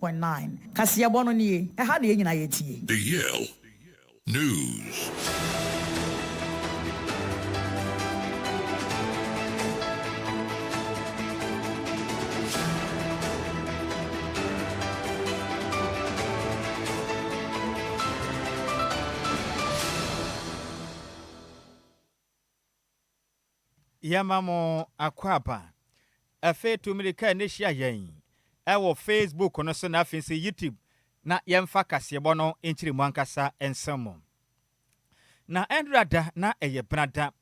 98.9. Kaseɛbɔ no nie, ɛha na yɛn nyinaa yɛtie. The Yale News. Yɛma mo akwaaba. Afei tu mmirika ne hyia yɛn ɛwɔ Facebook no so na afei nso YouTube na yɛmfa kaseɛbɔ no nkyerɛ mu ankasa nsɛm mu. Na ɛndra da na ɛyɛ benada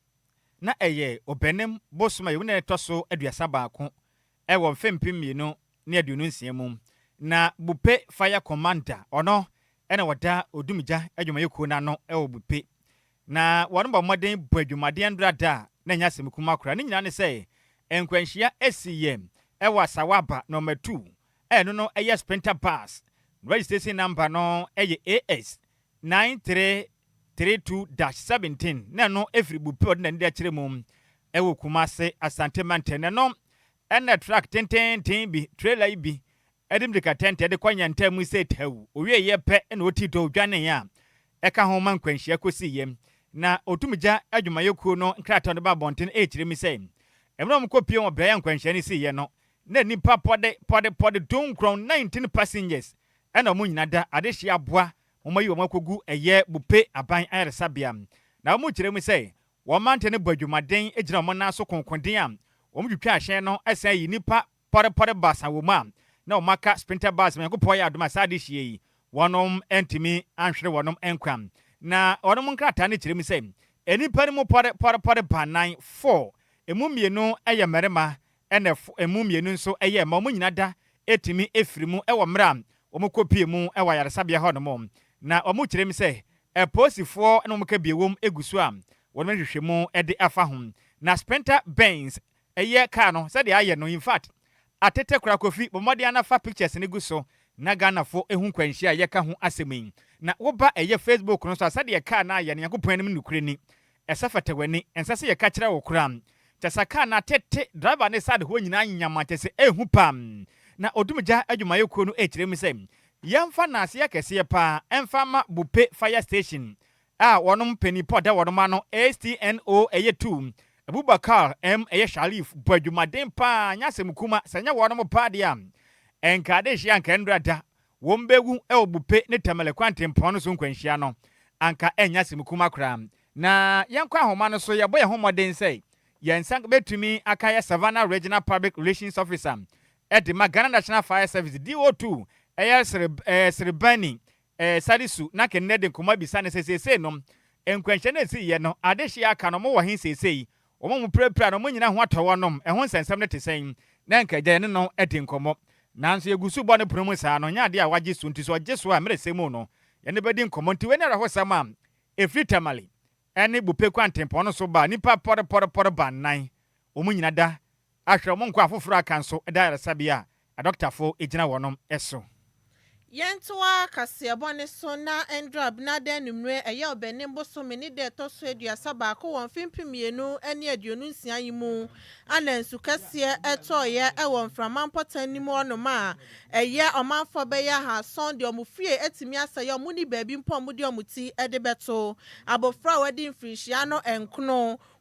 na ɛyɛ Ɔbɛnem bosom a yɛmu na ɛtɔ so 31 ɛwɔ mfe 2026 mu. Na Bupe Fire Commander ɔno ɛna wɔda Odumgya adwumayɛkuo no ano ɛwɔ Bupe. Na wɔn bɔ mmɔden bɔ adwumadeɛ ndra da a na ɛnyɛ asɛm kuma koraa. Ne nyinaa ne sɛ nkwanhyia esi yɛ ɛwɔ Asawaba number 2, ɛno no ɛyɛ Sprinter bus, registration number no ɛyɛ AS 9332-17, na ɛno efiri Bupe ɔde n'ani de akyerɛ mu ɛwɔ Kumase Asante Mantam. Na ɛno ɛna truck tententen bi, trailer yi bi ɛde mmirika tɛntɛn de kɔ nyɛntam mu sɛ tawu owie yɛ pɛ ɛna ɔti dɔ odwane a ɛka ho ma nkwanhyia kɔsi yam. Na Otumgya adwumayɛkuo no nkrataa no ba abɔnten ɛrekyerɛ mi sɛ mmerɛ a wɔkɔ wɔ beaeɛ nkwanhyia no siiɛ no, na nnipa pɔde pɔde pɔde 19, 19 passengers, ɛna wɔn nyinaa da adehyɛ aboa wɔn ayi wɔn akɔgu ɛyɛ Bupe aban ayaresabea. Na wɔn kyerɛ mu sɛ wɔn mante no bɔ adwumaden gyina wɔn nan so konkoden a wɔn twitwa ahyɛn no ɛsan yi nnipa pɔrepɔre 30 wɔ mu a na wɔn aka Sprinter bus. Nyankopɔn yɛ adom a saa adehyɛ yi wɔnom ntumi anhwere wɔnom nkwa. Na wɔnom nkrataa no kyerɛ mu sɛ nnipa no mu pɔre pɔre pɔre 4, 4, emu 2 yɛ mmarima ɛna emu 2 nso yɛ mmaa. Wɔn nyinaa da etumi efiri mu ɛwɔ mmerɛ a wɔn kɔ pie mu ɛwɔ ayaresabea hɔnom. Na wɔn kyerɛ mu sɛ ɛpolisifoɔ ɛna wɔn ka bie wɔm egu so a wɔn ahwehwɛ mu ɛde afa ho. Na Sprinter Benz ɛyɛ kaa no sɛdeɛ ayɛ no, in fact atete kora. Kofi bɔmmɔden anafa pictures ne gu so na Ghanafoɔ ehu nkwanhyia a yɛka ho asɛm yi. Na woba ɛyɛ Facebook no so a, sɛdeɛ kaa no ayɛ no, Nyankopɔn anim nokure ni, ɛsɛ fata w'ani, ɛnsɛ sɛ yɛka kyerɛ wo koraa kyɛ sɛ kaa no atete, driver ne side hɔ nyinaa nyama kyɛ sɛ ɛhu pam. Na Odumgya adwumayɛkuo no ɛkyerɛ mu sɛ yɛmfa naaseɛ kɛseɛ paa ɛmfa ma Bupe Fire Station a wɔnom mpanyinpɔ da wɔnom ano, STNO ɛyɛ 2 Abubakar M ɛyɛ Sharif, bɔ adwumaden paa. Nyɛ asɛm kuma sɛ nyɛ wɔnom paa deɛ a ɛnka ade hyia anka ndura da wɔn bɛwu ɛwɔ Bupe ne Tamale kwantempɔn no so nkwanhyia no anka ɛnyɛ asɛm kuma koraa. Na yɛnkɔ ahoma no so, yɛbɔ yɛn ho mmɔden sɛ yɛn nsa bɛtumi aka yɛ Savannah Regional Public Relations Officer ɛde ma Ghana National Fire Service DO2 ɛyɛ Sere Serebani Sadisu, na kenne de nkɔmɔ abisa ne sɛ seesei nom nkwanhyia no esi yɛ no, adehye aka no mo wɔ he, seesei wɔn mu pirapira no mo nyinaa ho atɔ wɔn nom, ɛho nsɛnsɛm no te sɛn, na nka agya ne no di nkɔmɔ. Nanso yɛgu so bɔ ne pono mu saa no, nyɛ adeɛ a wagye so. Nti sɛ ɔgye so a, mmerɛ sɛ mu no yɛne bɛdi nkɔmɔ. Nti wei ne awerɛhosɛm a ɛfiri Tamale ɛne Bupe kwantempɔn no so ba, nipa pɔrepɔrepɔre 4, wɔn nyina da ahwɛ wɔn nkɔ, afoforɔ aka nso da ayaresabea a adɔktafo gyina wɔnom so. Yɛntoa kaseɛbɔ ne so. Na ndra benada anwummerɛ, ɛyɛ Ɔbɛnem bosome ne da ɛtɔ so 31 wɔ mfe 2026 yi mu, ana nsu kɛseɛ ɛtɔɔyɛ ɛwɔ Mframa mpɔtam no mu ɔnom a ɛyɛ ɔmanfoɔ bɛyɛ 7 deɛ ɔmo fie atumi asɛe, ɔmo ni baabi mpo ɔmo de ɔmo ti ɛde bɛto. Abɔfra a wadi mfirinhyia no 9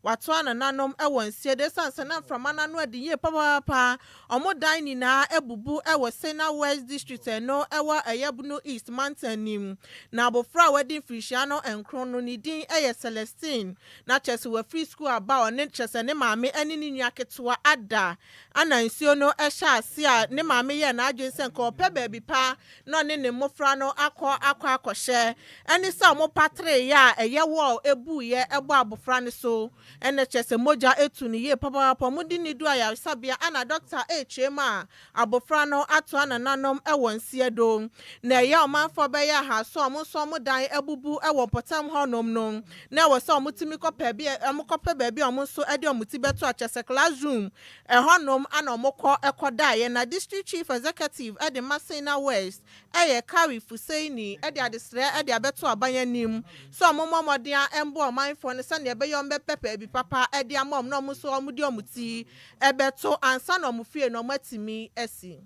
wato anananom wɔ nsie de san sɛ na mframa n'ano adi yie papaapa. Ɔmo dan nyinaa abubu wɔ Sena West District, ɛno ɛwɔ ɛyɛ Bono East mantam nim. Na abɔfra a wadi mfirinhyia no 9 no ne din yɛ Celestine, na kyerɛ sɛ wafiri sukuu aba, ɔne kyerɛ sɛ ne maame ne ne nua ketewa ada ana nsuo no hyɛ ase a ne maame yɛ n'adwene sɛ nka ɔpɛ baabi pa na ɔne ne mmɔfra no akɔ akɔhyɛ, ɛne sɛ ɔmo patereeɛ a ɛyɛ wall ebuiɛ ɛbɔ abɔfra no so, ɛna kyerɛ sɛ mogya etu ne yie papaapa. Ɔmo de ne du ayaresabea ana dɔkta ɛrekyerɛ mu a abɔfra no ato anananom ɛwɔ nseɛ do. Na ɛyɛ ɔmanfoɔ bɛyɛ 300 ɔmo nso ɔmo dan abubu ɛwɔ mpɔtam hɔnom no, na ɛwɔ sɛ ɔmo tumi kɔpɛ bi, ɔmo kɔpɛ baabi a ɔmo nso ɛde ɔmo ti bɛto, akyɛ sɛ classroom ɛhɔnom ana ɔmo kɔ ɛkɔdaeɛ. Na District Chief Executive ɛde ma Sena West ɛyɛ Kari Fuseini ɛde adesrɛ ɛde abɛto aban anim sɛ ɔmo mmɔ mmɔden a ɛmboa ɔmanfoɔ no sɛnea ɛbɛyɛ ɔmo bɛpɛ baabi papa ɛde ama ɔmo na ɔmo nso ɔmo de ɔmo ti ɛbɛto ansa na ɔmo fie na ɔmo atumi asi.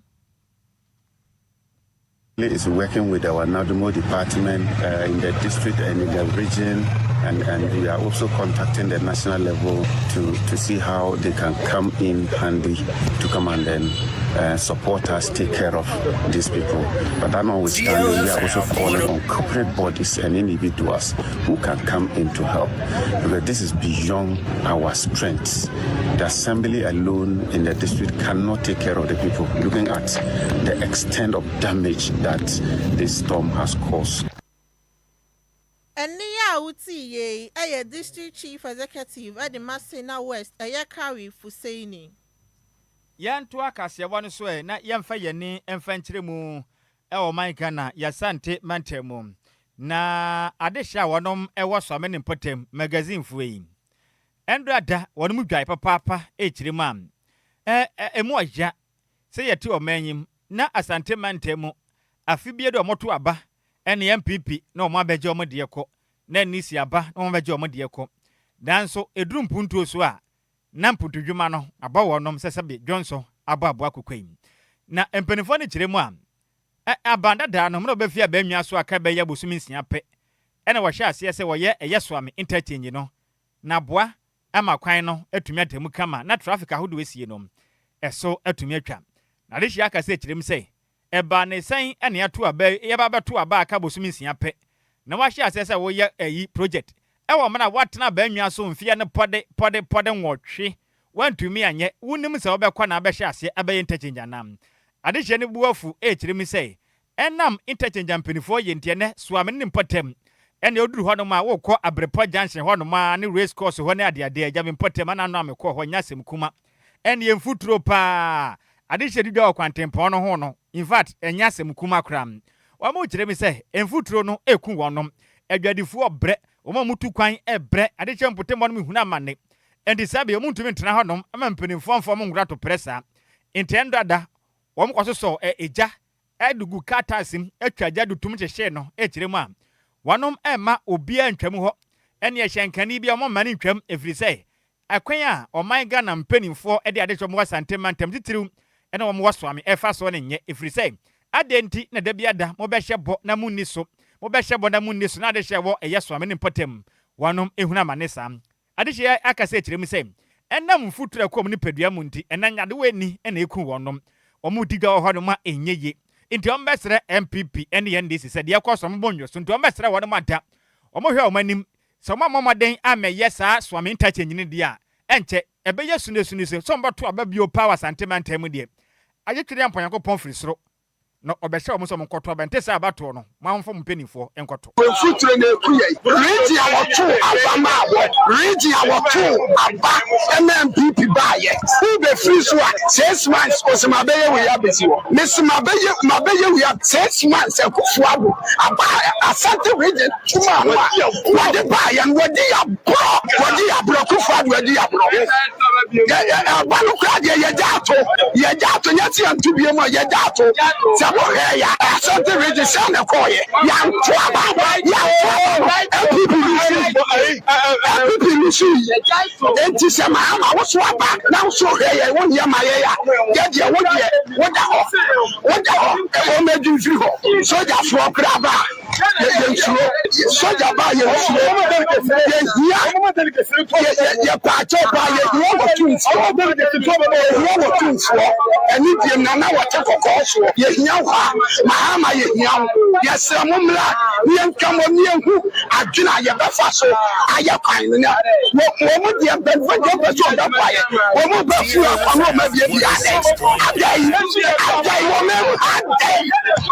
Is working with our NADMO department in the district and in the region, and we are also contacting the national level to see how they can come in handy to come and then support us, take care of these people. But that notwithstanding, we are also calling on corporate bodies and individuals who can come in to help, because this is beyond our strengths. The assembly alone in the district cannot take care of the people, looking at the extent of damage that this storm has caused. Ɛnne a wotii yei ɛyɛ District Chief Executive ɛde Masina West, ɛyɛ Kari Fuseini. Yɛnto akaseɛbɔ no so ɛ na yɛmfa yɛni mfa nkyerɛ mu ɛwɔ man Ghana yɛsante mantam mu na adehyɛ a wɔnom ɛwɔ Suame ne mpɔtam magazinefoɔ yi ɛndɔ ada wɔnom dwae papaapa ɛkyerɛ mu a ɛmu ɔya sɛ yɛte ɔman yi mu na Asante mantam mu afe bia de ɔmoto aba ɛne NPP na ɔmo abɛgye ɔmo deɛ kɔ na NDC aba na ɔmo abɛgye ɔmo deɛ kɔ, nanso ɛduru mpuntuo so a na mputudwuma no abɔ wɔnom sɛ sɛbe dwonso abɔ aboa kokwa yi. Na mpanimfoɔ no kyerɛ mu a aban dadaa no mmerɛ wɔbɛfi abannwa so aka bɛyɛ bosome 6 pɛ ɛna wɔhyɛ aseɛ sɛ wɔyɛ ɛyɛ Suame interchange no na boa ama kwan no atumi ata mu kama na traffic ahodoɔ esie no ɛso atumi atwa. Na adehyia aka sɛ kyerɛ mu sɛ ɛbaa ne sɛn ɛne ato aba yɛba bɛto aba aka bosome 6 pɛ na wahyɛ aseɛ sɛ wɔyɛ ɛyi project ɛwɔ mmerɛ a watena abannwa so mfeɛ no pɔde pɔde pɔde 8 wantumi anyɛ. Wonim sɛ wobɛkɔ na abɛhyɛ aseɛ abɛyɛ interchange anam. Adehyɛ no bu afu ɛkyerɛ mu sɛ ɛnam interchange a mpanimfoɔ yɛ ntiɛ nɛ Suame ne mpɔtam ɛna oduru hɔnom a wokɔ Abrepɔ Junction hɔnom a ne race course hɔ ne adeade agya me mpɔtam ana no a mekɔɔ hɔ nyɛ asɛm kuma ɛne yɛmfuturo paa adehyɛ didwa wɔ kwantempɔn no ho no. In fact, ɛnyɛ asɛm kuma koraa. Wɔn kyerɛ mi sɛ mfuturo no eku wɔnom, adwadifoɔ brɛ wɔn a mutu kwan ɛbrɛ. Adehyɛ mpɔtam hɔ no mehunu amane nti saa bea wɔn ntumi ntena hɔnom ama mpanimfoɔ mfɔ mo nwura to prɛ saa nti ɛndo ada wɔn kɔ so sɔ ɛ egya ɛde gu car tyres mu atwa gya de tum hyehyɛ no. Ɛkyerɛ mu a wɔnom ɛmma obiara ntwam hɔ ɛne ɛhyɛnkani bi a wɔn mma ne ntwam, ɛfiri sɛ ɛkwan a ɔman Ghana mpanimfoɔ ɛde adehyɛ wɔn wɔ Asante mantam titiriw ɛna wɔn wɔ Suame ɛfa so ne nyɛ, ɛfiri sɛ adeɛ nti na da bi ada mobɛhyɛ bɔ na munni so, mobɛhyɛ bɔ na munni so na adehyɛ wɔ ɛyɛ Suame ne mpɔtam wɔnom ehunu amane saa. Adehyɛ aka sɛ kyerɛ mu sɛ ɛnam mfuturo ɛkɔm nipadua mu nti ɛna nyadewa ani ɛna eku wɔnom wɔn di dwa wɔ hɔnom a ɛnyɛ yie. Nti wɔn bɛsrɛ NPP ɛne NDC sɛ deɛ ɛkɔ so wɔn bɔ nwɔ so nti wɔn bɛsrɛ wɔn ada wɔn hwɛ wɔn anim sɛ wɔn amɔ mmɔden amɛyɛ saa Suame interchange ne deɛ a ɛnkyɛ ɛbɛyɛ sunesune sɛ wɔn bɛto aba bio paa wɔ Asante mantam mu deɛ agye twere Nyankopɔn firi soro na ɔbɛhyɛ wɔn sɛ wɔn nkɔto aba nte sɛ abatoɔ no mo ahomfo mo mpanimfoɔ nkɔto. Mfuturo na eku yɛ. Region a wɔto aba maa wɔ, region a wɔto aba ɛna NPP baayɛ wobɛfiri so a 6 months osima bɛyɛ wei abɛsi hɔ mesima bɛyɛ ma bɛyɛ wei a 6 months Akufo Addo aba Asante Region tuma ho a wɔde baayɛ no wɔde yɛ aborɔ, wɔde yɛ aborɔ. Akufo Addo adi aborɔ. Aba no koraa deɛ yɛgya ato, yɛgya ato nyɛ sɛ yɛnto bie mu a yɛgya ato sɛ mohwɛ yɛ Asante Region sɛ na kɔɔyɛ yɛnto aba, yɛnto aba. NPP lose, NPP lose. Enti sɛ Mahama woso aba na woso hwɛ yɛ wonyɛ ma yɛ a yɛdeɛ wodeɛ woda hɔ, woda hɔ. Ɛwɔ mɛdwi mfiri hɔ. Sogyafoɔ koraa ba a yɛnsuro, sogya ba a yɛnsuro. Yɛhia yɛpaakyɛw paa, yɛhia wɔ tumfoɔ, yɛhia wɔ tumfoɔ ɛne diem na na wɔte kɔkɔɔ soɔ. Yɛhia wo a Mahama, yɛhia wo. Yɛsrɛ mo mmra ne yɛnka mmɔ ne yɛnhu adwene a yɛbɛfa so ayɛ kwan no na wɔn mu deɛ mpanyinfoɔ deɛ ɔpɛ sɛ ɔbɛboa yɛ wɔn mu bɛfu akwa no wɔn abiebie adɛ adɛ adɛ wɔn mu adɛ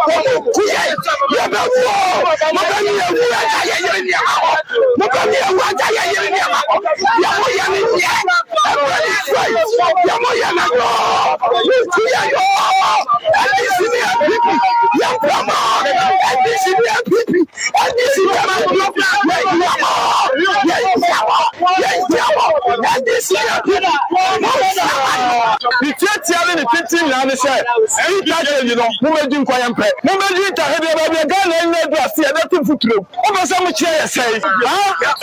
wɔn mu ku yɛ yɛbɛwu o. Mo bɛ mi ewu agya yɛ yere nneɛma hɔ, mo bɛ mi ewu agya yɛ yere nneɛma hɔ. Deɛ mo yɛ ne nyɛ mpanimfoɔ yi deɛ mo yɛ no yɔɔ mo ku yɛ yɔɔ. NDC ne NPP yɛ mpama, NDC ne NPP, NDC ne NPP yɛ hia mo, yɛ hia mo, yɛ hia mo. NDC ne NPP mo nsa. Ne tiatia ne ne tenten nyinaa ne sɛ interchange no momɛgye nkwa yɛn pɛ momɛgye ntahedeɛ baabi a Ghana anya adu ase yɛbɛto mfuturo wopɛ sɛ mokyerɛ yɛ sɛe.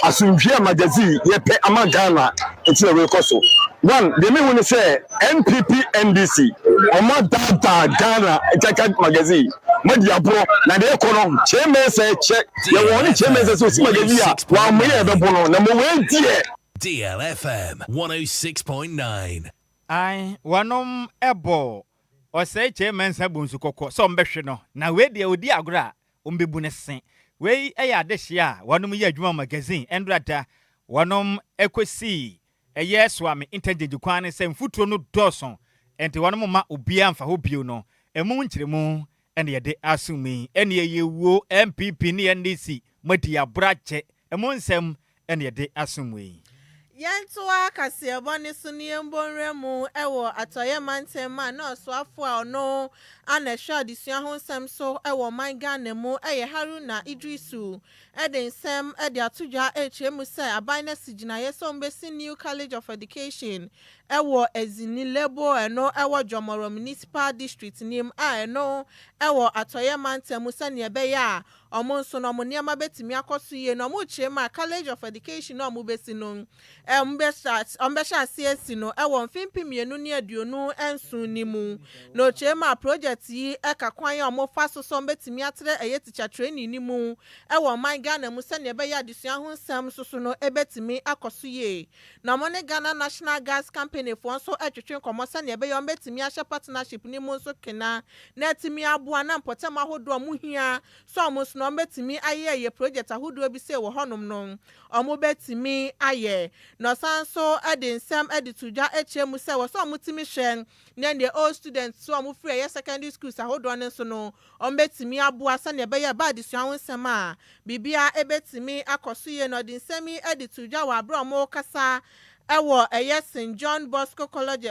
Asomdwie a magazine yɛpɛ ama Ghana nti na weikɔ so. One, deɛ mehu ne sɛ NPP NDC ɔmo adaadaa Ghana Nkanka magazine mo adi aborɔ na deɛ ɛkɔ no Kyei Mensah kyɛ yɛwɔ ne Kyei Mensah sɛ osi magazine a wɔamoyɛ yɛbɛbo no na mo wei deɛ. DLFM 106.9. Ae, wɔnom bɔ Ɔsɛe Kyei Mensah bonsu kɔkɔ sɛ ɔmbɛhwe no, na wei deɛ ɔdi agorɔ a ɔmbɛbu no se. Wei yɛ adehyeɛ a wɔnom yɛ adwuma wɔ magazine ɛndora wɔnom kɔsii ɛyɛ Suame Interchange kwan no sɛ mfuturo no dɔɔso nti wɔnom mma obiara mfa hɔ bio no, ɛmu nkyerɛmu ɛna yɛde asom yi. Ɛne ɛyɛ wuo NPP ne NDC moadi aborɔ akyɛ, ɛmu nsɛm ɛna yɛde asom yi. Yɛntoa kaseɛbɔ ne so ne yɛmbɔ nwura mu wɔ Atɔeɛ Mantam a na ɔsoafo a ɔno ana ɛhwɛ adesua ho nsɛm so wɔ ɔman Ghana mu, ɛyɛ Haruna Idrisu, ɛde nsɛm ɛde ato dwa ɛrekyerɛ mu sɛ aban no asi gyinaeɛ sɛ ɔmbɛsi new College of Education ɛwɔ Ezinilebo, ɛno ɛwɔ Jomoro Municipal District nim a ɛno ɛwɔ Atɔeɛ Mantam mu, sɛnea ɛbɛyɛ a ɔmo nso no ɔmo nneɛma bɛtumi akɔ so yie. Na ɔmo kyerɛ mu a, College of Education na ɔmo bɛsi no, ɔmo bɛhyɛ ase asi no ɛwɔ mfe 2027 ne mu. Na ɔkyerɛ mu a, project yi ɛka kwan a ɔmo fa so so ɔmo bɛtumi atrɛ ɛyɛ teacher training ne mu ɛwɔ ɔman Ghana mu, sɛnea ɛbɛyɛ adesua ho nsɛm soso no ɛbɛtumi akɔ so yie. Na ɔmo ne Ghana National Gas Company foɔ nso ɛtwetwe nkɔmɔ sɛnea ɛbɛyɛ ɔmo bɛtumi ahyɛ partnership ne mu nso kena na ɛtumi aboa na mpɔtam ahodoɔ ɔmo hia so ɔmo nso na ɔmo bɛtumi ayɛ ɛyɛ project ahodoɔ bi sɛ wɔ hɔnom no ɔmo bɛtumi ayɛ. Na ɔsan so ɛde nsɛm ɛde to dwa akyerɛ mu sɛ wɔ sɛ ɔmo tumi hwɛ ne deɛ old students so ɔmo firi ɛyɛ secondary schools ahodoɔ no nso no ɔmo bɛtumi aboa sɛnea ɛbɛyɛ ɛba adesua ho nsɛm a biribiara ɛbɛtumi akɔ so yie. Na ɔde nsɛm yi ɛde to dwa wɔ abere a ɔmo kasa ɛwɔ ɛyɛ St John Bosco College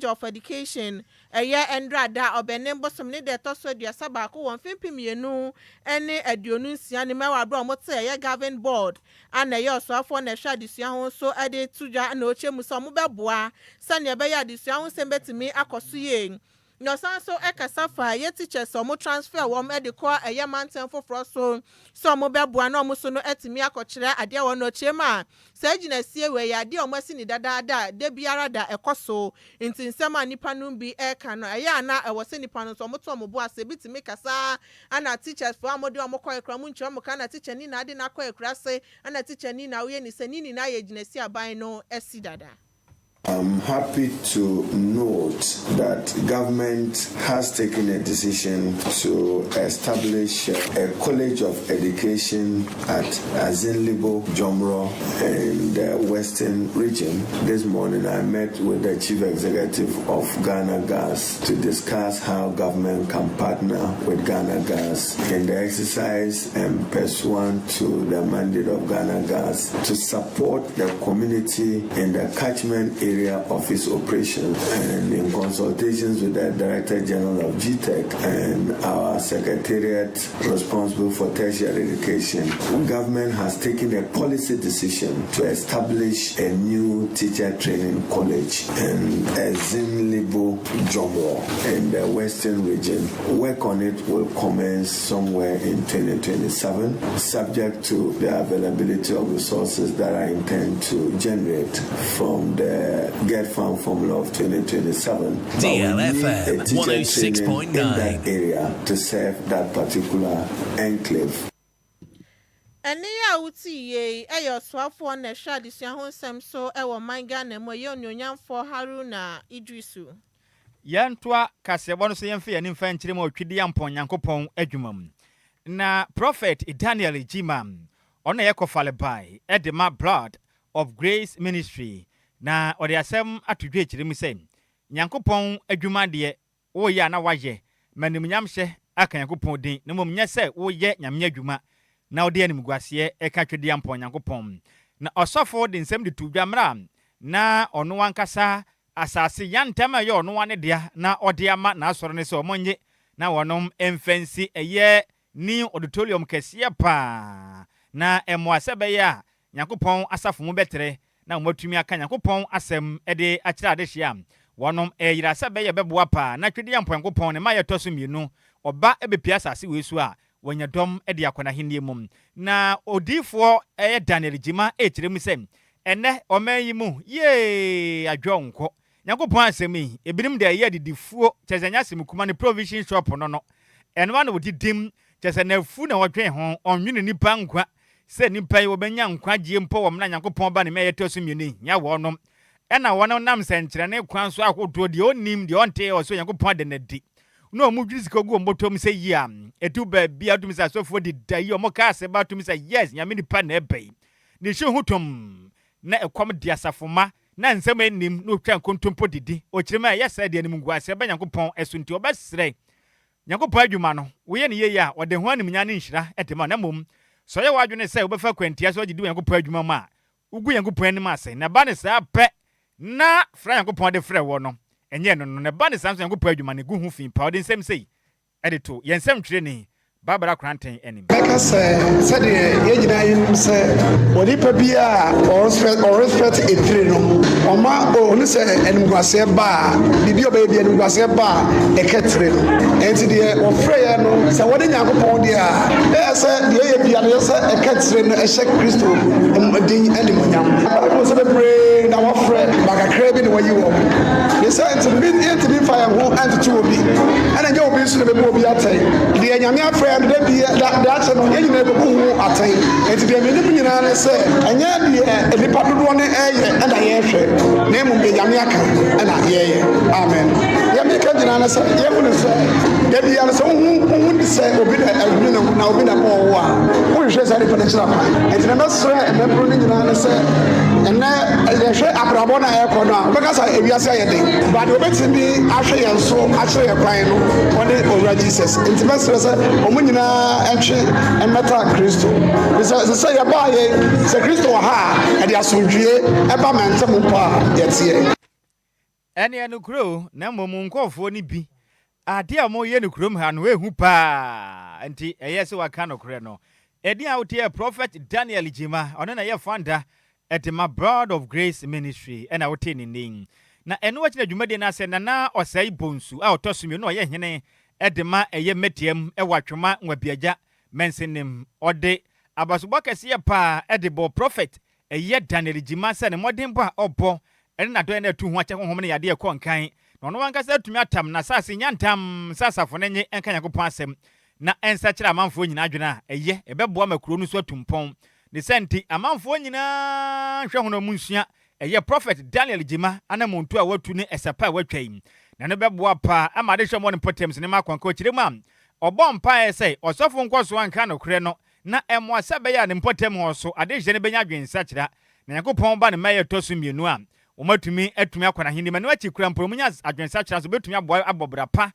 of Education, ɛyɛ ndrada Ɔbɛne bosom ne deɛ ɛtɔ so 31 wɔ mfe 2026 ne mu, ɛwɔ abere a wɔte ɛyɛ governing board ana ɛyɛ ɔsoafoɔ na ɛhwɛ adesua ho nso ɛde to dwa. Na ɔkyerɛ mu sɛ ɔmo bɛboa sɛnea ɛbɛyɛ adesua ho nsɛm bɛtumi akɔ so yie. Na ɔsan so ɛkasa fa ɛyɛ teachers a ɔmo transfer wɔn ɛde kɔ ɛyɛ mantam foforɔ so sɛ ɔmo bɛboa na ɔmo so no ɛtumi akɔkyerɛ adeɛ wɔ no. Ɔkyerɛ mu a, saa gyinasie wɔ ɛyɛ adeɛ a ɔmo asi ne dadaada a da biara da ɛkɔ so, nti nsɛm a nipa no bi ɛreka no ɛyɛ ana ɛwɔ sɛ nipa no nso ɔmo to ɔmo bo ase. Ebi tumi kasa ana teachers foɔ a mo de ɔmo kɔ ekura mo nkyerɛ ɔmo ka na teacher ni na ade na akɔ ekura se ana teacher ni na oyɛ ne sɛ ne nyinaa yɛ gyinasie aban no ɛsi dada. I'm happy to note that government has taken a decision to establish a college of education at Azinlibo, Jomoro in the Western Region. This morning I met with the chief executive of Ghana Gas to discuss how government can partner with Ghana Gas in the exercise and pursuant to the mandate of Ghana Gas to support the community in the catchment area of its operations, and in consultations with the Director General of GTEC and our secretariat responsible for tertiary education, government has taken a policy decision to establish a new teacher training college in Ezinlibo, Jomoro in the Western Region. Work on it will commence somewhere in 2027, subject to the availability of resources that I intend to generate from the GETFund formula of 2027. DLFM 106.9 in that area to serve that particular enclave. Ɛne a wote yie ɛyɛ ɔsoafoɔ na ɛhwɛ adesua ho nsɛm so ɛwɔ man Ghana mu, ɛyɛ Onuonyamfoɔ Haruna Idrisu. Yɛntoa kaseɛbɔ no so, yɛmfa yɛn mfa nkyerɛ mu ɔtwedi ampɔn Nyankopɔn adwuma mu. Na Prophet Daniel Gyima, ɔno na yɛ kɔfalebae ɛde ma Blood of Grace Ministry, na ɔde asɛm ato dwa akyerɛ mu sɛ Nyankopɔn adwuma deɛ, woyɛ a na wayɛ ma animuonyamhyɛ aka Nyankopɔn din, na mmom nyɛ sɛ woyɛ Nyame adwuma na wode animguaseɛ ɛka twɛdi ampɔn Nyankopɔn. Na ɔsɔfo de nsɛm de to dwa mmerɛ a na ɔno ankasa asase yantam a ɛyɛ ɔno ane dea na ɔde ama n'asɔre no sɛ ɔmo nye na wɔnom mfa nsi ɛyɛ new auditorium kɛseɛ paa, na ɛmmoa sɛ ɛbɛyɛ a Nyankopɔn asafo mu bɛtrɛ na wɔatumi aka Nyankopɔn asɛm de akyerɛ adehyeɛ a wɔnom ɛyera sɛ bɛyɛ bɛboa paa na twɛdeɛ mpɔ Nyankopɔn ne ma yɛtɔ so mmienu ɔba bɛpia asase wei so a wɔnya dɔm de akɔ n'ahenni mu. Na odiifoɔ ɛyɛ Daniel Gyima ɛkyerɛ mu sɛ Ɛnnɛ ɔman yi mu, yee, adwo nkɔ. Nyankopɔn asɛm yi, ebinom de ɛyɛ adidifuo, kyerɛ sɛ ɛnyɛ asɛm kuma, ne provision shop no no, ɛno ara na wɔdidim, kyerɛ sɛ n'afu na ɔdwen ho, ɔnnwene nnipa nkwa, sɛ nnipa yi wɔbɛnya nkwagyeɛ mpo wɔ mmerɛ a Nyankopɔn ba ne mma a ɛtɔ so mmienu yi hia wɔnom, ɛna wɔnom nam sɛnkyerɛnne kwan so ahodoɔ, deɛ ɔnnim, deɛ ɔntee, ɔsɛ Onyankopɔn ada no adi, na wɔn dwiri sika gu wɔn bɔtɔm sɛ yie a, ɛdu baabi a wotumi sɛ asɔfoɔ deda yi, wɔn kaa ase ba wotumi sɛ yes, Nyame nipa na ɛba yi, ne hye ho tɔmm, na ɛkɔm de asafomma, na nsɛm a ɛnnim, na ɔtwa nkontompo didi, ɔkyerɛ mu a ɛyɛ sɛ deɛ animguaseɛ ba Nyankopɔn so nti ɔbɛsrɛ Nyankopɔn adwuma no, woyɛ no yiye a, ɔde ho animuonyam ne nhyira de ma wo. Na mmom, sɛ ɔyɛ w'adwene sɛ wobɛfa kwantia so agye di wɔ Nyankopɔn adwuma mu a, wugu Nyankopɔn anim ase. Na ɛba no saa pɛ na frɛ a Nyankopɔn de frɛ wo no, ɛnyɛ ɛno no. Na ɛba no saa nso a, Nyankopɔn adwuma no, gu ho fi paa. Ɔde nsɛm sei de to yɛn nsɛmtwerɛni Barbara Koranteng anim. Mɛka sɛ sɛdeɛ yɛn nyinaa yɛnim sɛ onipa biara a ɔrespɛte etire no, ɔma ɔhu sɛ animguaseɛ ba a, biribi a ɔbɛyɛ bi animguaseɛ ba a, ɛka tire no. Enti deɛ wɔfrɛ yɛn no, sɛ wɔne Nyankopɔn deɛ a, ɛyɛ sɛ deɛ ɛyɛ bia no yɛ sɛ ɛka tire no ɛhyɛ Kristo din animuonyam. Bible sɛ bebree na wɔafrɛ, ba kakraa bi na wɔayi wɔn. Ne saa nti no, yɛntumi mfa yɛn ho ntoto obi, ɛna ɛnyɛ obi nso na ɛbɛbu obi atɛn. Deɛ Nyame afrɛ yɛn no, da bi da daakye no, yɛn nyinaa yɛbɛbu ho atɛn. Enti deɛ menim nyinaa ne sɛ, ɛnyɛ deɛ nnipa dodoɔ no ɛreyɛ na yɛrehwɛ, na mmom deɛ Nyame aka na yɛreyɛ. Amen. Deɛ meka nyinaa ne sɛ, yɛhunu sɛ, da biara no sɛ wohu wohu sɛ obi na ɛhunu ne ho na obi na ɛbɔɔ wo a, wohwehwɛ saa nipa no akyiri akwan. Enti na mɛsrɛ mmabunu no nyinaa ne sɛ, ɛnɛ yɛhwɛ abrabɔ no a ɛrekɔ no a, wobɛka sɛ ewiase ayɛ den, but deɛ obɛtumi ahwɛ yɛn so akyerɛ yɛn kwan no, ɔne Owura Jesus. Nti mɛsrɛ sɛ wɔn nyinaa ntwe mmɛta Kristo. Sɛ sɛ yɛbaa yɛn, sɛ Kristo wɔ ha a, ɛde asomdwie ɛba mɛntam mpo a yɛteɛ. Ɛneɛ nokorɛ o, na mmom wo nkurɔfoɔ no bi, adeɛ a wɔyɛ no kurom ha no, ɛhu paa, nti ɛyɛ sɛ waka nokorɛ no. Ɛdin a wote yɛ Prophet Daniel Gyimah, ɔno na ɛyɛ founder de ma Bride of Grace Ministry ɛna wotee ne nne yi. Na ɛno akyi na dwumadie no asɛ Nana Osei Bonsu a ɔtɔ so mmienu na ɔyɛ hene de ma ɛyɛ Mmɛteam wɔ Atwoma Nwabiagya Mansinim. Ɔde abasobɔ kɛseɛ paa de bɔɔ Prophet Ɛyɛ Daniel Gyimah sɛ ne mmɔdenbɔ a ɔbɔ ne n'adɔe no atu ho akyɛ honhom ne yadeɛ kɔ nkan, na ɔno ankasa atumi atam n'asase nyantam sɛ asafo no nye nka Nyankopɔn asɛm na ɛnsakyera amanfoɔ nyinaa adwene a ɛyɛ ɛbɛboa ma kuro no so atu mpɔn. Ne saa nti, amanfoɔ nyinaa nhwɛ ho na wɔn nsua ɛyɛ Prɔfɛt Daniel Gyimah anamontuo a watu ne ɛsa pa a watwa yi, na ɛno bɛboa paa ama adehwɛ mmɔ ne mpɔtam sene ma akwanka ɔkyerɛ mu a ɔbɔ mpaeɛ sɛ ɔsɔfo nkɔsoɔ nka nokorɛ no na ɛmmoa sɛ ɛbɛyɛ a ne mpɔtam hɔ so adehyeɛ no bɛnya adwensakyera, na Nyankopɔn ba ne mma a ɛtɔ so mmienu a wɔatumi atumi akɔ n'ahenni mu. Ɛno akyi koraa mpo no, wɔnya adwensakyera nso bɛtumi aboa abɔ bra pa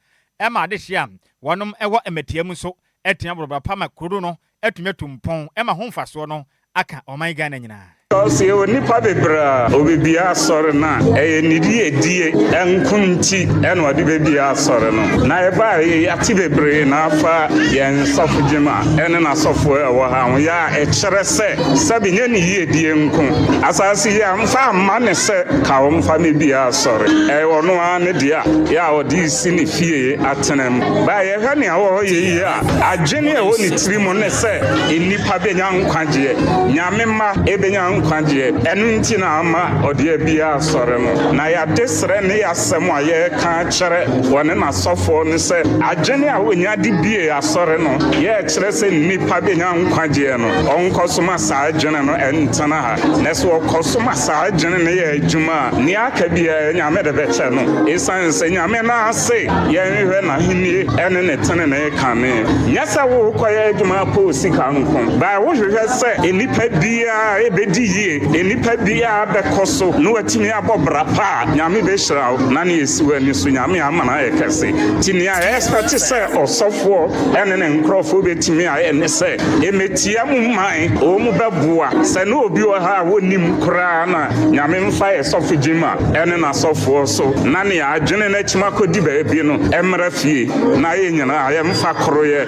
ma adehyeɛ a wɔnom wɔ mmɛtea mu nso atumi abɔ bra pa ma kuro no atumi atu mpɔn ma ho mfasoɔ no aka ɔman Ghana nyinaa. Because yɛwɔ nnipa bebree a obebue asɔre no a, ɛyɛ ne yiedie nko nti na ɔde bebue asɔre no. Na ɛbaeɛ yi, yɛate bebree na afa yɛn sɔfo Gyima ne n'asɔfoɔ a ɛwɔ ha ho, yɛ a ɛkyerɛ sɛ sɛbe nyɛ ne yiedie nko. Asase yi amfa amma no sɛ ka ɔmfa mmebue asɔre. Ɛyɛ ɔno ara ne dea, yɛ a ɔde resi ne fie atena mu. But yɛhwɛ nea ɔreyɛ yi a, adwene a ɛwɔ ne tiri mu ne sɛ nnipa bɛnya nkwagyeɛ. Nyame mma bɛnya nkwagyeɛ. Ɛno nti na ama ɔde abue asɔre no. Na y'adesrɛ ne y'asɛm a yɛreka akyerɛ wɔne n'asɔfoɔ ne sɛ, adwene a ɔnya de bue asɔre no, yɛrekyerɛ sɛ nnipa bɛnya nkwagyeɛ no, ɔnkɔso ma saa adwene no ntena ha. Na sɛ ɔkɔso ma saa adwene no yɛ adwuma a, nea aka biara Nyame de bɛkyɛ no. Esiane sɛ Nyame no ara se yɛnhwehwɛ n'ahennie ne ne tenenee kane. Nyɛ sɛ worekɔyɛ adwuma apɛ osika nko, but wohwehwɛ sɛ nnipa biara bɛdi yie, nnipa biara bɛkɔ so na watumi abɔ bra pa a, Nyame bɛhyira wo na nea ɛsi w'ani so Nyame ama no ayɛ kɛse. Nti nea yɛ expect sɛ ɔsɔfoɔ ne ne nkorɔfoɔ bɛtumi ayɛ ne sɛ, ɛmɛtia mu man, wɔn bɛboa. Sɛ na obi wɔ ha a wɔnnim koraa na Nyame mfa yɛ sɔfo Gyima ne n'asɔfoɔ so na nea adwene no akyim akɔdi baabi no mmra fie na yɛn nyinaa yɛmfa koroyɛ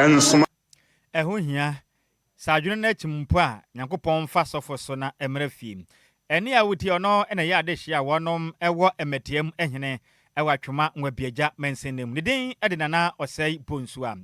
nsoma. Ɛho hia sɛ adwene no akyim mpo a, Nyankopɔn mfa sɔfo so na ɛmmra fie. Ɛnne a wotie, ɔno na ɛyɛ adehye a wɔnom wɔ Mmɛteam hene wɔ Atwoma Nwabiagya mansin no mu. Ne din de Nana Ɔsɛe Bonsu a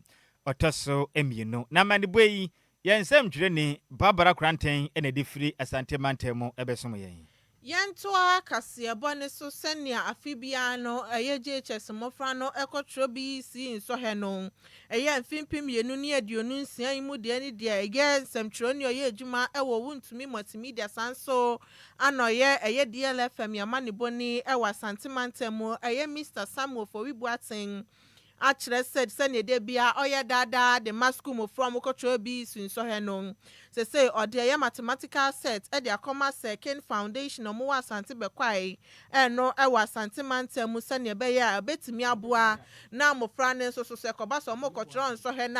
ɔtɔ so mmienu. Na amanebɔ yi. Yɛn nsɛmtwerɛni Barbara Koranteng na ɛde firi Asante mantam mu bɛsom yɛn. Yɛntoa kaseɛbɔ no so sɛnea afe biara no ɛyɛ JHS mmofra no kɔtwerɛ BEC nsɔhwɛ no. Ɛyɛ mfe 2026 yi mu deɛ ne deɛ ɛyɛ nsɛmtwerɛni a ɔyɛ adwuma wɔ Wontumi Multimedia saa nso ana ɔyɛ ɛyɛ DLFM amanebɔni wɔ Asante mantam mu ɛyɛ Mister Samuel Ofori Boateng akyerɛ sɛ sɛnea da biara ɔyɛ daadaa de ma sukuu mmofra a wɔkɔtwerɛ BEC nsɔhwɛ no, sesei ɔde ɛyɛ mathematical set de akɔma Sir Ken Foundation a wɔwɔ Asante Bɛkwae ɛno wɔ Asante mantam mu sɛnea ɛbɛyɛ a ɛbɛtumi aboa na mmofra no nso so sɛ ɛkɔba sɛ wɔrekɔtwerɛ nsɔhwɛ no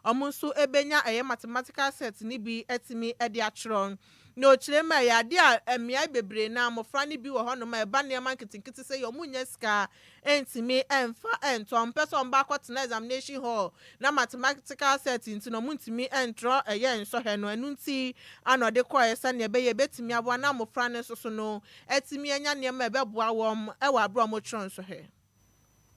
a wɔn nso bɛnya ɛyɛ mathematical set no bi atumi de atwerɛ. Na ɔkyerɛ mu a ɛyɛ adeɛ a mmeae bebree no ara mmofra no bi wɔ hɔnom a ɛba nneɛma nketenkete sɛ yɛ wɔnnya sika ntumi mfa ntɔ. Wɔmpɛ sɛ wɔba akɔtena examination hall na mathematical set nti no wɔntumi ntwerɛ ɛyɛ nsɔhwɛ no. Ɛno nti ana ɔde kɔeɛ sɛdeɛ ɛbɛyɛ ɛbɛtumi aboa na mmofra no nso so no atumi anya nneɛma a ɛbɛboa wɔn wɔ aberɛ a wɔretwerɛ nsɔhwɛ.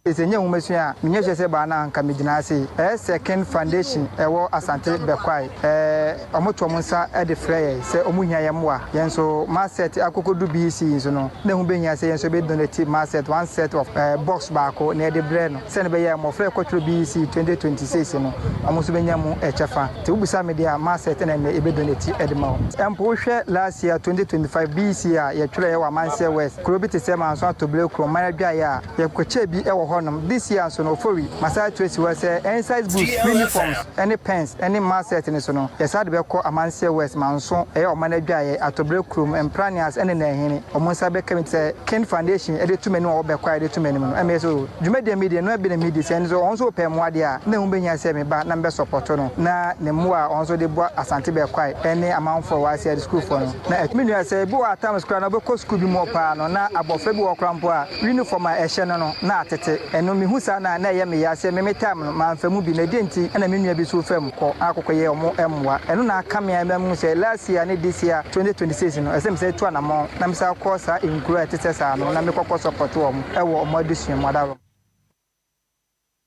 Sɛ ɛnyɛ nwomasua a, menyɛ sure sɛ baa no a anka megyina ha sei. Ɛyɛ Second Foundation ɛwɔ Asante Bɛkwae. Ɛɛ wɔto wɔn nsa de frɛ yɛn sɛ wɔn hia yɛn mmoa. Yɛn nso math set akɔkɔdu BEC yi nso no, na ɛho bɛhia sɛ yɛn nso yɛbɛ donate math set, one set of ɛɛ box baako na yɛde brɛ no sɛdeɛ ɛbɛyɛ a mmɔfra a ɛkɔtwerɛ BEC 2026 no, wɔn nso bɛnya mu kyɛfa. Nti wobisa me deɛ a, math set na ɛnnɛ yɛbɛ donate de ma wɔn. Mpo wohwɛ last year 2025 BEC a yɛtwerɛeɛ wɔ Amanseɛ West, kuro bi te sɛ Manso Atobire Kurom, Adwaeɛ a, Yɛkɔkyɛɛ bi wɔ hɔnom. This year nso no, Ofori, masan atu asi hɔ sɛ exercise books, uniforms ne pens ne math set no so no, yɛsan de bɛkɔ Amanseɛ West, Manso, ɛyɛ ɔman adwaeɛ, Atɔbrɛ kurom, Mpranias ne Nanhene. Wɔn nsa bɛka bi. Sɛ King Foundation de to m'anim a wɔbɛkɔ a yɛde to m'anim no, ɛmɛyɛ sɛ oh, dwumadie a medi no, ɛnoa bi na medi. Sɛ nso wɔn nso repɛ mmoa deɛ a, na ɛho bɛhia sɛ meba na mebɛ support no na ne mmoa a wɔn nso de boa Asante Bɛkwae ne amanfoɔ a wɔwɔ aseɛ sukuufoɔ no. Na me nua, sɛ ebi wɔ hɔ a times koraa no wobɛkɔ sukuu bi mu hɔ paa no na abɔfra bi wɔ hɔ koraa mpo a, Uniform a ɛhyɛ no no, na atete. Ɛno, mehu saa no a, na ɛyɛ me ya sɛ me me time no, mamfa mu bi, na ɛdeɛn nti na me nua bi nso refa mu kɔ akɔkɔyɛ wɔn mmoa. Ɛno na aka me a ɛma mehu sɛ last year ne this year 2026 no, ɛsɛ sɛ mesan tu anamɔn na mesan kɔ saa nkuro a ɛte sɛ saa no na mekɔkɔ support wɔn wɔ wɔn adesua mu. Adaworoma.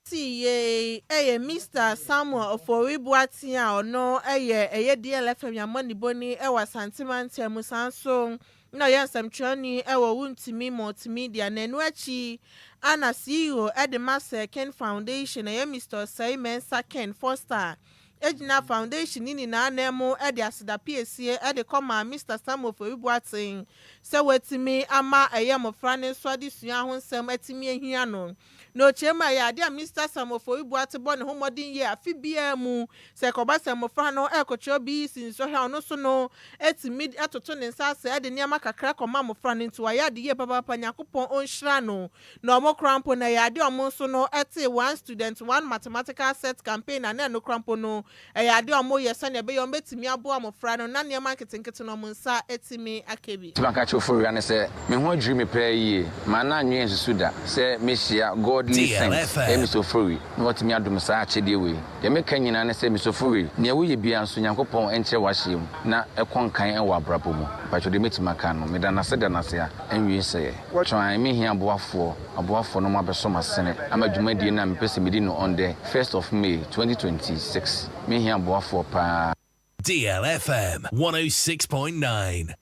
Ti yei yɛ Mister Samuel Ofori Boateng a ɔno yɛ ɛyɛ DLFM amanibɔni wɔ Asante mantam mu saa nso na ɔyɛ nsɛmtwerɛni wɔ Wontumi Multimedia na ɛno akyi ana CEO de ma Sir Ken Foundation ɛyɛ Mister Osei Mensah Ken Foster gyina foundation no nyinaa ananmu de aseda piesie de kɔmaa Mister Samuel Ofori Boateng sɛ watumi ama ɛyɛ mmɔfra no nso adesua ho nsɛm atumi ahia no. Na ɔkyerɛ mu a, ɛyɛ ade a Mister Sam Ofori Boate bɔ ne ho mmɔden yie afe biara mu. Sɛ ɛkɔba sɛ mmofra no rekɔkyerɛw BEC nsɔhwɛ a, ɔno nso no tumi toto ne nsa ase de nneɛma kakra kɔma mmofra no. Nti wayɛ ade yie papaapa, Nyankopɔn ɔnhyira no. Na wɔn koraa mpo no, ɛyɛ ade a wɔn nso no tee One Student, One Mathematical Set campaign a na ɛno koraa mpo no, ɛyɛ ade a wɔyɛ sɛnea ɛbɛyɛ a wɔbɛtumi aboa mmofra no na nneɛma nketenkete no wɔn nsa atumi aka bi. Nti maka akyerɛ Ofori-Wia no sɛ me ho adwiri me paa yie. Manna annwen ansusu da sɛ mɛhyia Godly Saint, ɛyɛ Mister Ofori, na watumi adom saa akyɛdeɛ wei. Deɛ meka nyinaa ne sɛ Mister Ofori, nea woyɛ biara nso Nyankopɔn nkyerɛ w'ahyeɛ mu na ɛkɔ nkan wɔ abrabɔ mu. Mpakyɛw deɛ mɛtumi aka no, meda no ase da no ase a ɛnwie sɛeɛ. Try, mehia aboafoɔ, aboafoɔ no moabɛsɔ m'asene ama dwumadie no a mepɛ sɛ medi no on the first of May 2026. Mehia aboafoɔ paa. DLFM 106.9.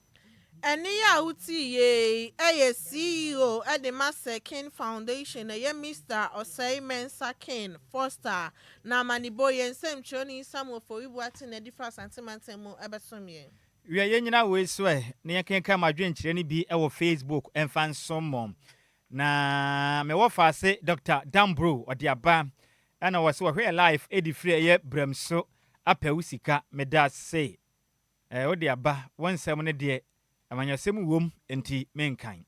Ɛnne yi a wotii yei yɛ CEO de ma Sir King Foundation, ɛyɛ Mister Osei Mensah King Foster, na amanebɔ yi, yɛn nsɛmtwerɛni Samuel Ofori Boateng na ɛde firi Asante Mantam mu bɛsom yɛn. Wiɛ, yennyina wei so ɛ na yɛnkenkan mo adwenkyerɛ no bi wɔ Facebook mfa nsom mo. Na me wɔfaase Doctor Dambro ɔde aba ɛna ɔse ɔhwɛ yɛ live ɛdi firi ɛyɛ Brɛmso apɛ wo sika. Medase ɛ wode aba, wo nsɛm no deɛ amanyɔsɛm wom nti menkan.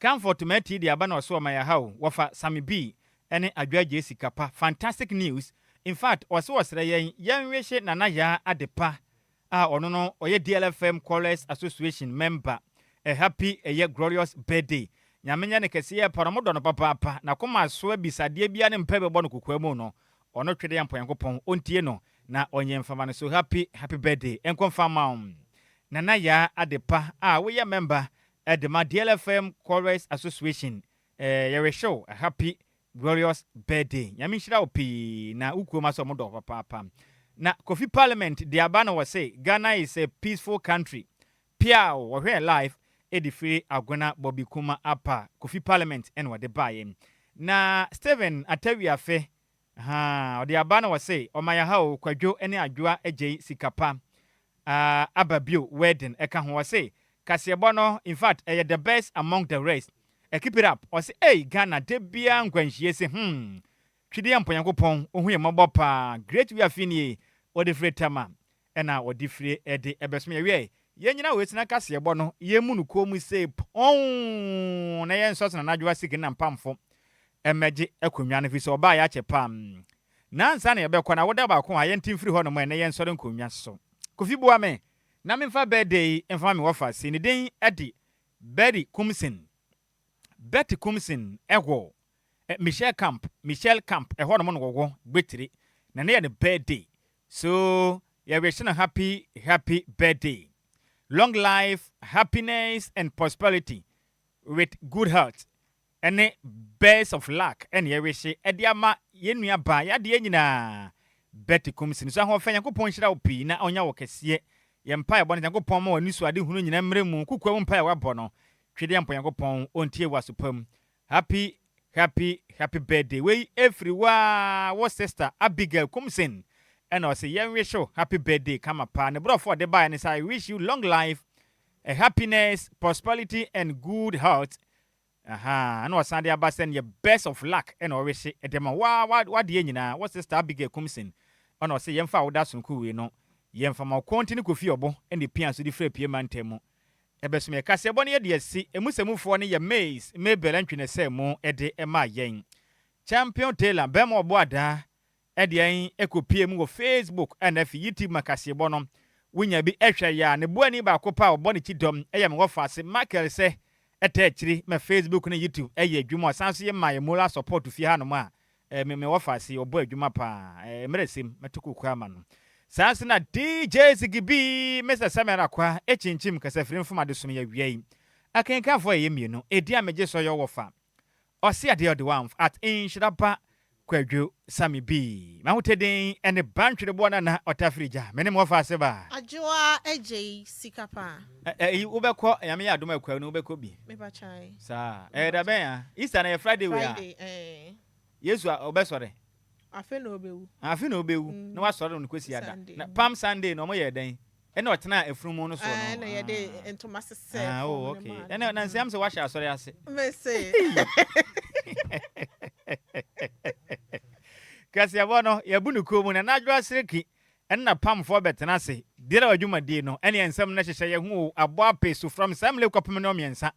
Comfort Mati de aba na ɔse ɔma yɛ ha o, wɔfa Sammy B ɛne Adwoa Gyei sika pa. Fantastic news, infact ɔse ɔsrɛ yɛn yɛnwehye Nana Yaa adepa a ɔno no ɔyɛ DLFM Callers Association member a happy ɛyɛ glorious birthday Nyame nyɛ no kɛseyɛ pa no ɔmo dɔ no papaapa nakoma so abisadeɛ biara ne mpae bɛbɔ no kokoa mu no ɔno Twedeampɔ Nyankopɔn ɔntie no na ɔnyɛ mfama no so happy happy birthday nkɔ mfa mma wo Nana Yaa Adepa a woyɛ member de ma DLFM Callers Association eh yɛwehye wo a happy Glorious birthday Nyame nhyira wo pii na wo kurom asɛ ɔmo dɔ wo papaapa. Na Kofi Parliament de aba na wɔse Ghana is a peaceful country. Piaw! Wɔhwɛɛ live de firi Agona Bobby Kuma Apa Kofi Parliament na wɔde baeɛ. Na Stephen Atawiafe Ahaa ɔde aba na wɔse ɔma yɛ ha o Kwadwo ne Adwoa agyei sika pa ah aba bio wedding ɛka ho ɔse kaseɛbɔ no infact ɛyɛ the best among the rest eh keep it up ɔse ei Ghana da biaa nkwanhyie se hmm Twedeɛ mpo Nyankopɔn ohu yɛ mmɔbɔ paa great we afe nie ɔde firi Tema Ɛna wɔde fire de bɛsom yɛn. Wiɛ, yɛnnyina wei so na kaseɛbɔ no, yɛmmu no komm sei pɔnn na yɛnsɔ so na anadwo asiki na mpamfo mmɛgye akonnwa no, ɛfiri sɛ ɔbaeɛ akyɛ paa. Na ansa na yɛbɛkɔ no, awoda baako a yɛnte mfiri hɔnom ɛ, na yɛnsɔre nkonnwa so. Kofi boa me na memfa birthday yi mfa ma me wɔfa sei, ne din de Betty Kumsin. Betty Kumsin wɔ Michelle Camp, Michelle Camp, ɛhɔnom na wɔwɔ, Gbetire, na ɛnnɛ yɛ ne birthday. So yɛ wish no happy happy birthday long life happiness and prosperity with good health ɛne best of luck ɛne yɛ wish ɛde ama yɛn nua baa yɛ adeɛ nyinaa Betty Kumsin so ahoɔfɛ Nyankopɔn nhyira wo pii na ɔnya wo kɛseɛ yɛ mpaebɔ no Nyankopɔn ma w'ani so ade hunu nyinaa mmerɛ mu kokoa mu mpae a wabɔ no twedeɛ mpo Nyankopɔn ɔntie wɔ aso pa mu Happy happy happy birthday wei ɛfiri wo aa wo sister Abigail Kumsin ɛna ɔse yɛn wish wo happy birthday kama paa ne brɔfo ɔde baeɛ ne sɛ I wish you long life a happiness prosperity and good health ahaa ɛna ɔsan de aba sɛ neɛ best of luck ɛna ɔwihye ɛde ma wo aa wadeɛ nyinaa wo sister Abigail Kumsin ɛna ɔse yɛmfa awoda sononko wei no yɛmfa ma wo kɔnti ne Kofi Ɔbo ɛna ɛpia so de firi Apue mantam mu Ɛbɛsom yɛn. Kaseɛbɔ no yɛde asi. Emu sɛmufoɔ no yɛ Mays, Mabel Antwi-Nesɛ mu de maa yɛn. Champion Taylor, barima a ɔbɔ adaa, de yɛn kɔpuee mu wɔ Facebook ɛna afei YouTube ma kaseɛbɔ no wonya bi hwɛ yɛ a. Ne boani baako pɛ a ɔbɔ ne kyidɔm yɛ me wɔfaase Michael sɛ ɛtaa akyiri ma Facebook ne YouTube yɛ adwuma. Ɔsan nso yɛ maa yɛn moral support fie hanom a Eh me me wɔfa ase ɔbɔ adwuma paa eh mmerɛ sim mɛto koko ama no saa nso na DJ Ziggy B Mister Samuel Akwa ekyinkyim kasafiri mfom adesom yɛ awia yi akenkanfoɔ yɛyɛ mmienu edin a megye so yɛ wɔfa ɔse adeɛ ɔde wamf at nhyira ba Kwadwo Sammy B m'ahotɛdin ɛne Bantwereboɔ Nana Ɔtafiri gya me ne me wɔfa ase ba. Adwoa agyei sika paa. Ɛyi wobɛkɔ nyame yɛ adom a kwawu no wobɛkɔ bi. Meba kyae. Saa ɛyɛ da bɛn a Easter no ɛyɛ Friday wei a. Friday ɛɛ. Yesu a ɔbɛsɔre. Afe na ɔbɛwu. Afe na ɔbɛwu na wasɔre no kwasi ada. Na Palm Sunday no ɔmo yɛɛ dɛn? Ɛna ɔtenaa afunumu no soɔ no. Ɛna yɛde ntoma sesɛɛ fam oh, okay. Ɛna na nsɛm sɛ wahyɛ asɔre ase. Mese. Kaseɛbɔ no yɛbu no kuo mu na n'adwoa sereki Ɛna Pamfoɔ bɛtena ase biara wɔ dwumadie no ɛne nsɛm no hyehyɛ yɛ ho o abɔ ape so from saa mmerɛ kɔpem nnɔnmiɛnsa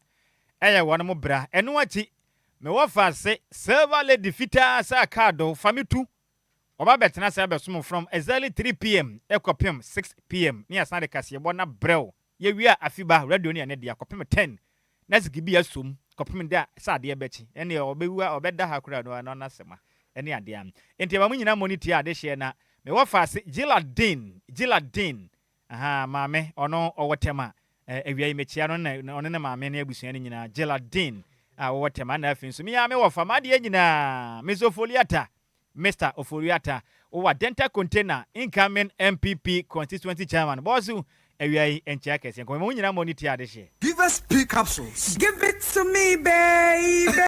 ɛyɛ wɔn mo bra ɛno akyi me wɔfa ase silver lady fitaa sɛ akaado fa me tu wɔba bɛtena ase abɛsom from exactly 3 pm kɔpem 6 pm ne yɛasan de kaseɛbɔ no abrɛ wo Yɛwie a afi ba radio no yɛ ne dea kɔpem ten na siki bi asom kɔpem da sɛ adeɛ bɛkye ɛneɛ ɔbɛwu a ɔbɛda ha koraa no ɛno anasɛm a ɛne adeɛ a nti ɛma mo nyinaa mɔ ne tie adehyeɛ na me wɔ faase Gilladin Gilladin ahaa maame ɔno ɔwɔ tɛm a awia yi mekyea no na ɔne ne maame ne abusua no nyinaa Gilladin a wɔwɔ tɛm a na afei nso me ara me wɔ fa m'adeɛ nyinaa Mesofoliata Mister Ofori-Atta, wowɔ Adenta Container incoming NPP constituency chairman, bɔɔso awia yi nkyea kɛseɛ nkɔmɔ mu nyinaa mmɔ ne ti adehyeɛ. Give us P capsules. Give it to me baby.